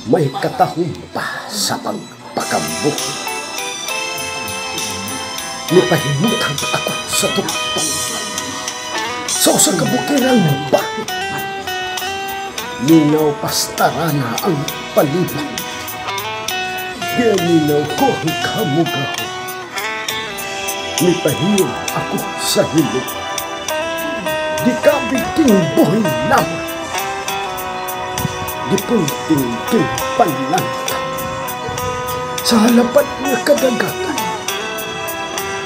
May katahom pa sa pagpakabuhi. Nipahimutang ako sa tuktok sa usa ka bukirang bahin. Minaw pastarana ang palibot. Giaminaw ko ang kamugaw. Nipahiyom ako sa hilot. Gikabig king buhi lamang. Gipunting king panlanta. Sa halapat nga kadagatan.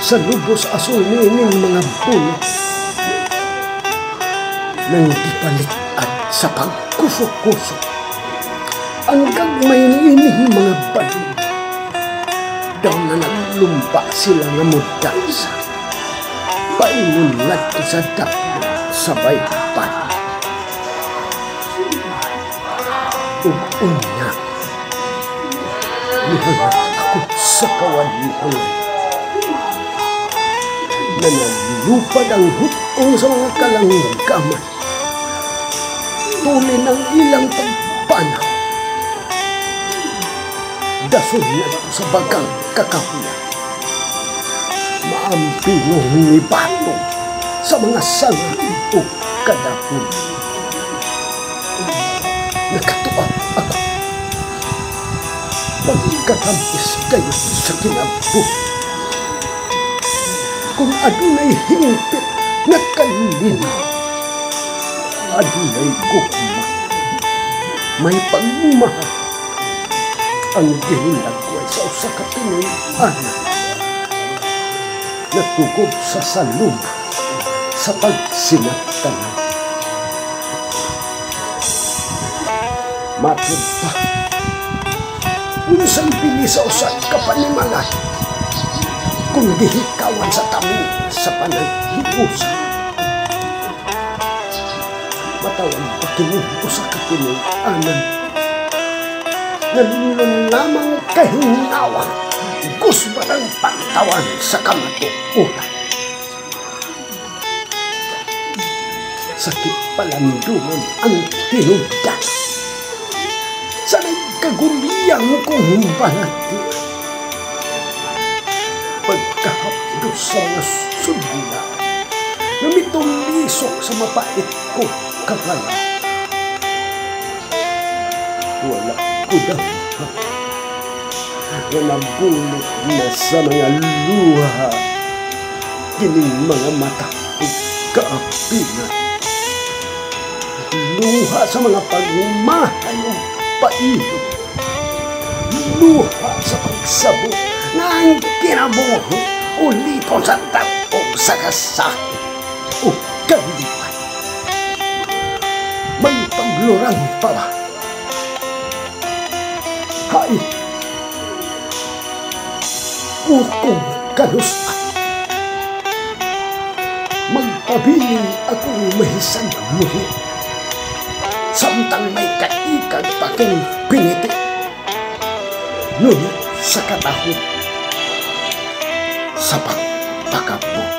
Sa lubos aso niining mga bunot. Nang gipalit at sa pagkusok-kusok. Ang gagmay niining mga balon. Daw na naglumpa sila nga mudansa. Paingon ngadto sa daplo sa baybayin. Ug unya, nihangat ako sa kawanangan. Na naglupad ang hutong sa mga kalanggaman. Tulin ang ilang pagpanaw. Dason ngadto sa bagang kakahuyan. Maampinong ni bato sa mga sanga o kadapon. Nakatuwa ako. Pagkatampis kayo sa kinabuhi. Kung adunay hingpit na kalinaw, adunay gugma, may pagmamahal. Ang gihilagway sa usa ka Pinoy-anan natugob sa saluma sa pagsinagtanan. Matud pa, unsay bili sa usa ka panimalay kung gihikawan sa tamis sa panaghiusa? Matawag pa kini usa ka Pinoy-anan nalulong lamang kahinawa, gusbarang pangtawan sa kamatuoran. Sakit palandungan ang tinugdan sa nagkaguliyang kong balati. Pagkahapdos sa mga sudla, namitulisok sa mapait ko kagala. Wala ko daw nga nabunot na sa mga luha kining mga mata ug kaapinan. Luha sa mga pagmahay ug pailog. Luha sa pagsabot nga ang kinabuhi ulipon sa tag-og sa kasakit ug kalipay. May paglurang pa ba? Hay! Ukong kanus-an. Magpabilin akong mahisang muli. Samtang may kaikag pa king piniti. Nunot sa katahom sa pagpakabuhi.